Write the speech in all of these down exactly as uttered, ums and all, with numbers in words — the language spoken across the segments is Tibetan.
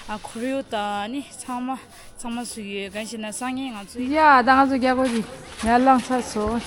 ཨ་ཁོར་ཡུག་དང་ནི་ཚང་མ་ཚང་མ་བཟོས་ཡོད། གང་ཞེ་ན་སང་ཉིན་ང་ཚོ་ཡ་ད་ང་ཚོ་རྒྱ་སྒོ་གི་ཡར་ལངས་ཚར་སོང་།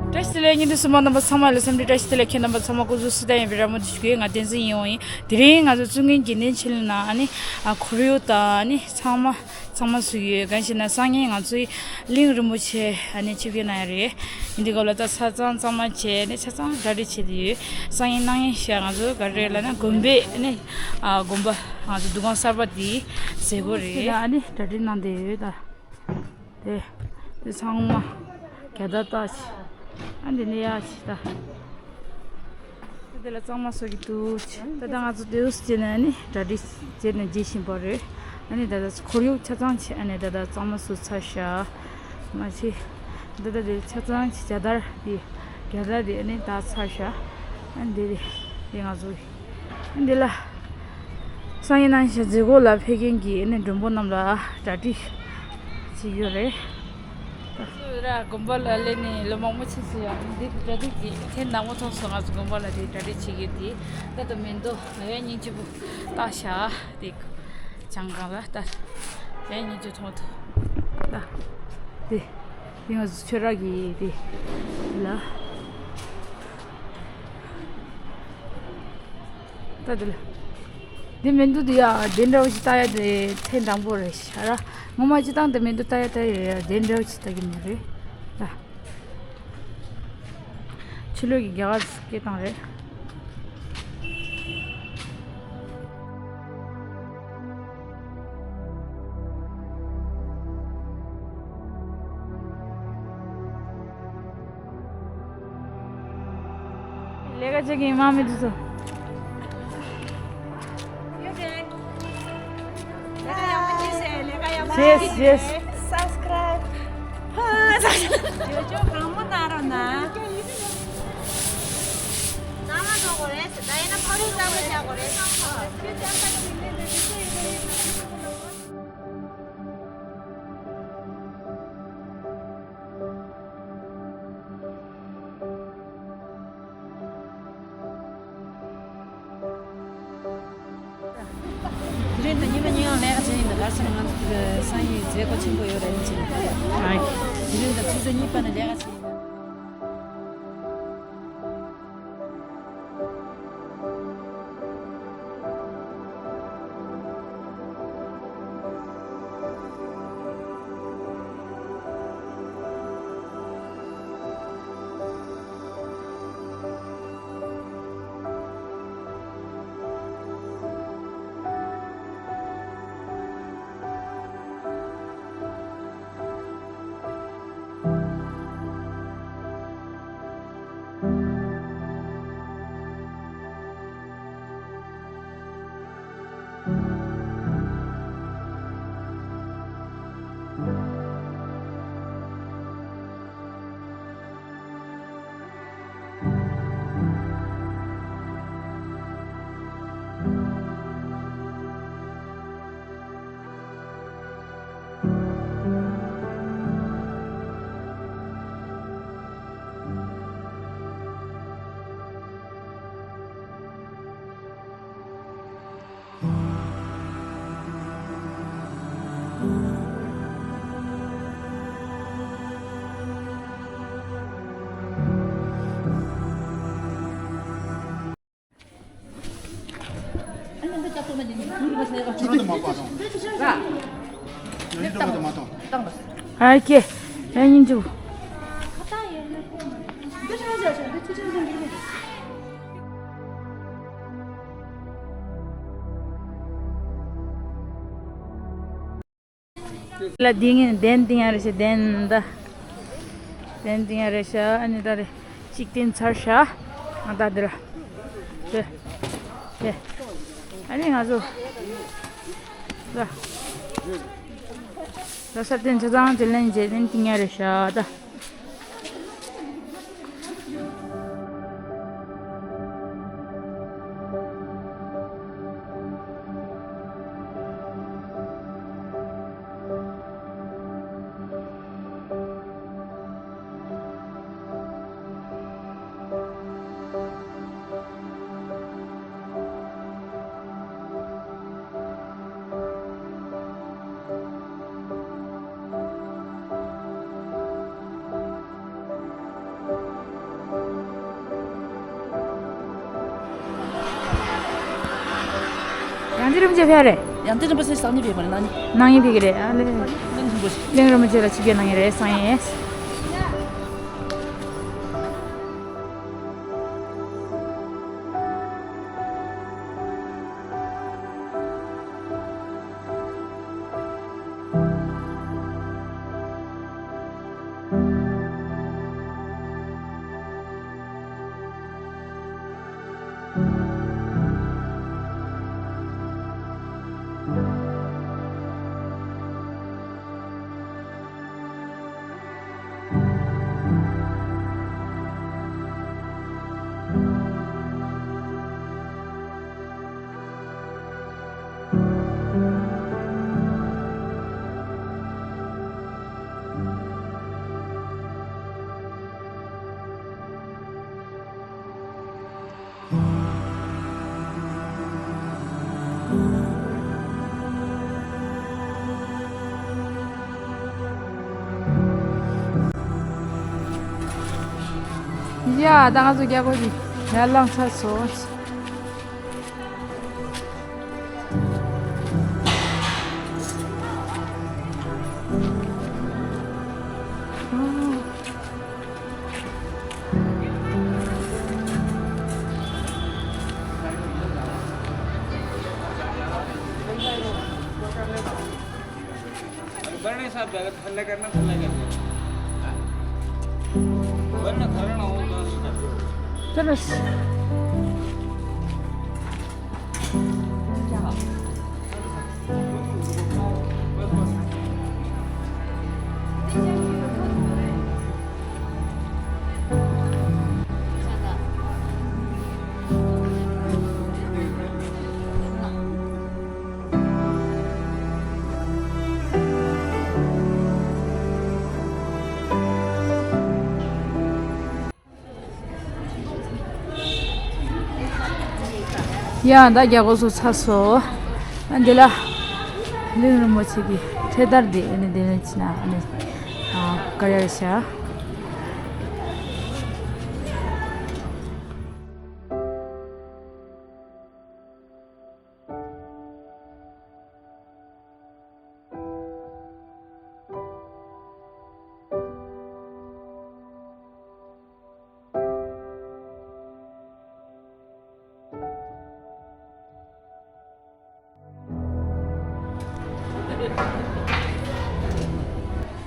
བཀྲ་ཤིས་བདེ་ལེགས། ཉིན་དུ་སུ་མ་རྣམ་པ་ཚང་མ་ལ་སེམས་འདྲི་བཀྲ་ཤིས་བདེ་ལེགས། ཁྱེད་རྣམ་པ་ཚང་མ་སྐུ་གཟུགས་སུ་ད་ཡིན་པའི་ར་མོ་དུ་ཞུ་གི། ང་བསྟན་འཛིན་ཡིན་འོང་ཡིན། དེ་རིང་ང་ཚོ་བཙུན་དགོན་དགེ་ལྡན་ཆོས་གླིང་ནང་ཨ་ནི་ཨ་ཁོར་ཡུག་དང་ཨ་ནི་ཚང་མ་ཚང་མ་བཟོས་ཡོད། གང་ཞེ་ན་སང་ཉིན་ང་ཚོའི་གླིང་རིན་པོ་ཆེ་ཨ་ནི་ཆིབས་བསྒྱུར་གནང་ཡ་རེད། འདི་སྐབས་ལ་ད་ཆ་ཚང་གཙང་མ་བྱས་ནས་ཆ་ཚང་གྲ་སྒྲིག་བྱས་ཏེ་ཡོད། སང་ཉིན་གནངས་ཉིན་ཤག་ང་ཚོ་ག་རེ་ལབ་ན་དགོན་པའི་ཨ་ནི་ཨ་དགོན་པ་ང་ཚོ་འདུ་ཁང་གསར་པ་འདིའི་མཛད་སྒོ་རེད། ཨ་ནི་གྲ་སྒྲིག་གནང་བསྡད་ཡོད་ད། དེ་དེ་ཚང་མ་རྒྱ་དར་བཏགས་ཤིག་ཨ་འདི་ནས་ཡར་ཅིག་ད། དེ་ལ་གཙང་མ་བཟོ་གི་འདུག་ད་ལྟ་ང་ཚོ་དེ་འདྲ་བྱས་ནས་ཨ་ནི་གྲ་སྒྲིག་བྱས་ནས་བརྗེ་བཞིན་པ་རེད། ཨ་ནི་ད་ལྟ་ཁོར་ཡུག་ཆ་ཚང་བྱས། ཨ་ནི་ད་ལྟ་གཙང་མ་བཟོ་ཚར་ཤག་མ་གཞི་ད་ལྟ་དེ་ཆ་ཚང་བྱས། རྒྱ་དར་དེ་རྒྱ་དར་དེ་ཨ་ནི་དག་ཚར་ཤག་ཨ་ནི་དེ་དེ་ང་ཚོ་འདི་ལ་སང་ཉིན་གནངས་ཤིག་མཛད་སྒོ་ལ་ཕེབས་མཁན་གྱི་ཨ་ནི་མགྲོན་པོ་རྣམས་ལ་གྲ་སྒྲིག་བྱེད་ཀྱི་ཡོད་རེད། ང་ཚོ་ར་དགོན་པ་ལ་སླེབས་ནས་ལོ་མང་པོ་ཕྱིན་སོང་ཡ། འདི་གྲ་སྒྲིག་གི་ཐེངས་དང་པོ་ཐོག་སོང་། ང་ཚོ་དགོན་པ་ལ་དེ་གྲ་སྒྲིག་བྱེད་ཀྱི་དེ་ད་ལྟ་མེ་ཏོག་ཡ་སྙིང་རྗེ་པོ་བཏགས་ཤག་དེ་བྱང་གང་ལ་ད་ཡ་སྙིང་རྗེ་མཐོང་ཐུབ་ད། དེ་དེ་ང་ཚོ་ཆོས་ར་གི་དེ་ལ། ད་དེ་ལ། འདི་མི་འདུག་དེ་ཡ་དེ་འདྲ་བོ་ཞིག་ལྟ་ཡ་དེ་ཐེངས་དང་པོ་རེད་ཤག་ར། ངོ་མ་སྤྱིར་བཏང་དེ་མི་འདུག་ལྟ་ཡ་ལྟ་ཡ་ཡ་དེ་འདྲ་བོ་ཞིག་ལྟ་གི་མ་རེད་ད། ཕྱི་ལོགས་ཀྱི་རྒྱ་གར་སྐད་བཏང་རེད། ལས་ཀ་བྱེད་ཀྱི་ཡིན་མ་མི་འདུག་ཚོ། Yes, yes. Subscribe. བརྗོད་གང་མོ་གནང་རོགས་གནང་། ནང་ལ་འགྲོ་དགོས་རེད། ད་ཡིན་ན་ཕ་རོལ་ཙམ་ལ་བཞག་དགོས་རེད། དེ་རིང་དང་གཉིས་པ་གཉིས་ཀ་ལས་ཀ་བྱས་ཡིན་ད། ག་རེ་ཟེར་ན་ང་ཚོ་དེ་ག་སང་ཉིན་མཛད་སྒོ་ཆེན་པོ་ཡོད་རེད་ཟེར། དེ་རིང་དང་ཆུ་ཚོད་གཉིས་པ་ནས་ལས་ཀ་བྱས་ཡིན་ད། ཨ་ཀེ། ཨ་ཉིན་ཅུ། ལ་འདི་ངས་གདན་འདི་ཡང་རེ་ཞིག་གདན་འདི། གདན་འདི་ཡང་རེ་ཞིག་ཨ་ནི་ད་རེ་གཅིག་བསྟན་ཚར་ཤག་ང་ད་འདི་ལ། དེ། དེ། ཨ་ནི་ང་ཚོ། ད། ད་ས་བསྟན་ཆ་ཚང་དེ་ལན་རྗེས་ལན་འདི་ཡང་རེ་ཞིག་ད། རིན་པོ་ཆེ་ཕེབས་རེད། ཡང་ཏི་རིན་པོ་ཆེ་སང་ཉིན་ཕེབས་པ་རེད། གནངས་ཉིན། གནངས་ཉིན་ཕེབས་ཀྱི་རེད། ཨ་ལེ། གླིང་རིན་པོ་ཆེ། གླིང་རིན་པོ་ཆེ་ལ་ཆིབས་བསྒྱུར་གནང་གི་རེད། སང་ཉིན། ཡ། ད་ང་ཚོ་རྒྱལ་སྒོ་འདི་ཡར་ལངས་ཚར་སོང་། अरे बरणे साहब, अगर थल्ले करना, थल्ले कर दे। वरना कारण हो तो चलो। ཡ། ད་རྒྱལ་སྒོ་ཚུགས་ཚར་སོང་། ཨ་འདི་ལ་གླིང་རིན་པོ་ཆེ་གི་འཕྲེད་དར་འདི། ཨ་ནི་འདི་ནས་ཕྱིན་ན་ཨ་ནི་ཨ་ཀ་ར་རེད་ཤག་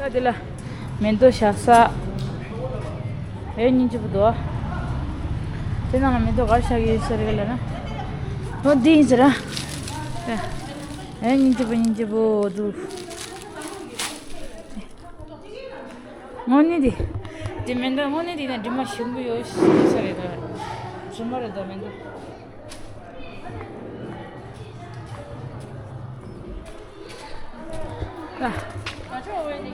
ད་འདི་ལ་མེ་ཏོག་བཞག་ས། ཨེ་སྙིང་རྗེ་པོ་འདུག་དེ་ནང་ལ་མེ་ཏོག་ག་རེ་བཞག་གི་ཡོད་ས་རེད་ལབ་ན། འོ་འདི་ཡིན་ཟེར་ཨ། ཨེ་སྙིང་རྗེ་པོ། སྙིང་རྗེ་པོ་འདུག་དངོས་གནས་འདི། འདི་མེ་ཏོག་དངོས་གནས་འདི་ན་དྲི་མ་ཞིམ་པོ་ཡོད་ས་རེད་ད། རྫུན་མ་རེད་ད་མེ་ཏོག་ཨ། ཚོ་བ་རེད།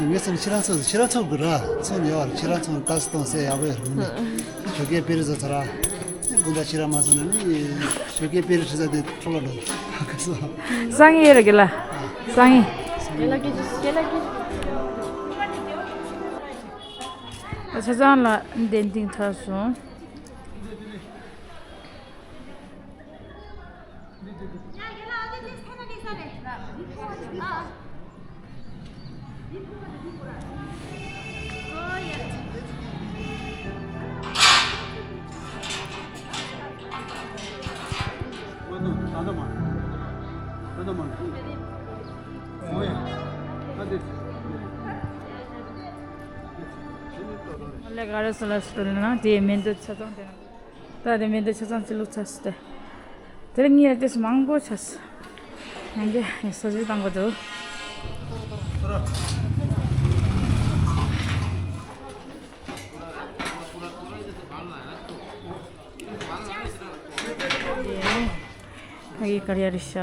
ངས་སེམས་ཁྱེད་རང་ཚོ་ཁྱེད་རང་ཚོ་གི་ར་ཚོ་ནས་ཡོད། ཁྱེད་རང་ཚོ་ལྟ་སྟངས་ཟེར་ཡག་པོ་ཡོད་རེད། ཞོགས་ཀས་པེ་རི་ཚོ་ཚ་ར་དགུན་ཟླ་ཁྱེད་རང་མ་ཚོ་ནས་ནི་ཞོགས་ཀས་པེ་རི་ཁྲི་ཚ་དེ་འཕྲོ་ལ་འགྲོ་ག་སོ། སང་ཉིན་ཡོད་རེད་གི་ལ། སང་ཉིན། ཆ་ཚང་ལ་གདན་འདྲེན་ཚར་སོང་། ལས་ག་རེ་སོང་ལ་སོང་ན་དེ་མེ་འདི་ཆ་ཚང་དེ་ན། ད་དེ་མེ་འདི་ཆ་ཚང་ཅི་ལུགས་ཆགས་སོང་སྟེ། དེ་ལ་ངའི་ལ་ཏོག་ཙམ་མང་པོ་ཆགས་སོང་། ཡང་གི་ཡང་གསོ་བཅོས་བཏང་དགོས་འདུག་ཨ་ཡེ་ཀ་ར་རེད་ཤག་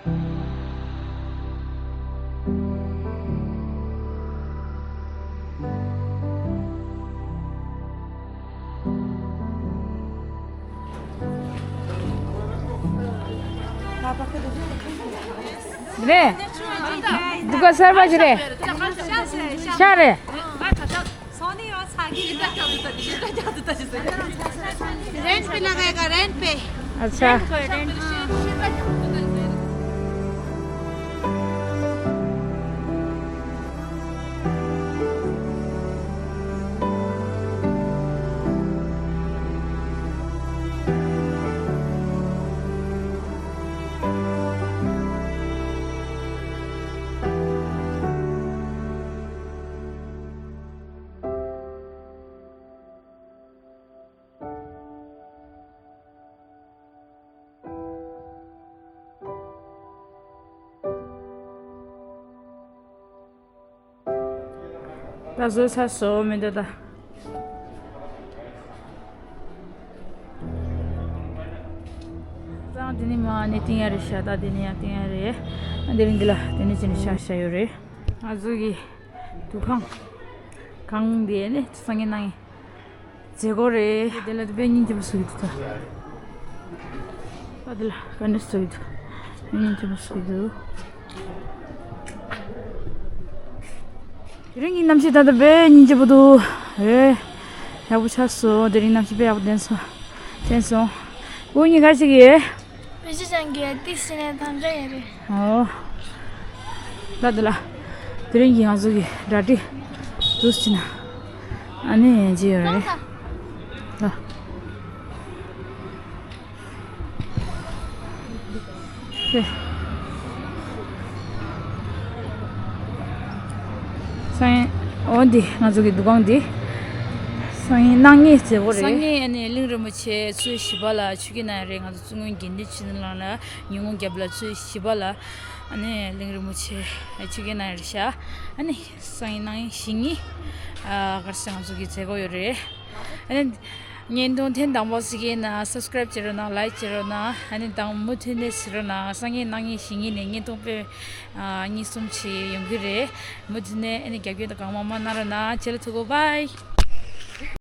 རེད། འདུག་ག་གསར་པ་ཞིག་རེད། ཤ་རེད། रेंट पे लगाएगा, रेंट पे। अच्छा। रेंट पे, रेंट पे। ད་བཟོས་ཚར་སོང་མི་འདུག་ད། ཙང་དེ་ནི་མ་ནི་ཏིང་ཡ་རེད་ཤག་ད་དེ་ནི་ཡང་ཏིང་ཡ་རེད། ཨ་དེ་རིང་འདི་ལ་དེ་ནི་ཅི་ནི་ཤ་ཤ་ཡོད་རེད། ང་ཚོ་གི་འདུ་ཁང་། ཁང་འདི་ནི་སང་ཉིན་གནངས་ཉིན། མཛད་སྒོ་རེད། དེ་ལ་དེ་དཔེ་སྙིང་རྗེ་པོ་བཟོ་གི་འདུག་ད། ད་དེ་ལ་ག་འདྲ་བཟོ་གི་འདུག་སྙིང་རྗེ་པོ་བཟོ་གི་འདུག་དེ་རིང་གི་གནམ་གཤིས་ད་ལྟ་དཔེ་སྙིང་རྗེ་པོ་འདུག་ཨེ། ཡག་པོ་ཆགས་སོང་། དེ་རིང་གནམ་གཤིས་དཔེ་ཡག་པོ་ལྡན་སོང་། ལྡན་སོང་། སྐུ་ཉིད་ག་ཞིག་ཡོད། བེ་ཅི་ཅང་གི་ཏི་སི་ནས་ཐམས་ཅད་ཡོད་རེད། ཨོ། ད་དེ་ལ། དེ་རིང་གི་ང་ཚོ་གི་གྲ་སྒྲིག་འདུག་ཕྱིན་ན། ཨ་ནི་ཅི་ཡོད་རེད། ད། སང་ཉིན། འོ་འདི་ང་ཚོ་གི་འདུ་ཁང་འདི། སང་ཉིན་གནངས་ཉིན་མཛད་སྒོ་རེད། སང་ཉིན་ཨ་ནི་གླིང་རིན་པོ་ཆེ་ཚོས་བཞི་པ་ལ་ཆོས་ཁས་གནང་ཡ་རེད། ང་ཚོ་བཙུན་དགོན་དགེ་འདུན་ཆོས་གླིང་ལ་ཉིན་གུང་རྒྱབ་ལ་ཚོས་བཞི་པ་ལ། ཨ་ནི་གླིང་རིན་པོ་ཆེ་ཆོས་ཁས་གནང་ཡ་རེད་ཤག་ཨ་ནི་སང་ཉིན་གནངས་ཉིན་བཞི་ཉིན། ཨ་གར་སང་ང་ཚོ་གི་མཛད་སྒོ་ཡོད་རེད། ཨ་ནི། བརྙན་ཐུང་ཐེངས་དང་པོ་གཟིགས་ཡིན་ན་སབ་སི་ཀ་རེབ་བྱེད་རོགས་གནང་། ལའིཀ་བྱེད་རོགས་གནང་། ཨ་ནི་དང་མུ་མཐུད་ནས་གཟིགས་རོགས་གནང་། སང་ཉིན་གནངས་ཉིན་བཞི་ཉིན་ནས་བརྙན་ཐུང་དཔེ་ཨ་གཉིས་གསུམ་ཅིག་ཡོང་གི་རེད། མུ་མཐུད་ནས་ཨ་ནི་རྒྱབ་སྐྱོར་དང་གང་མང་མང་གནང་རོགས་གནང་། བྱེད་ལ་ཐུག་གོ། བྷའི།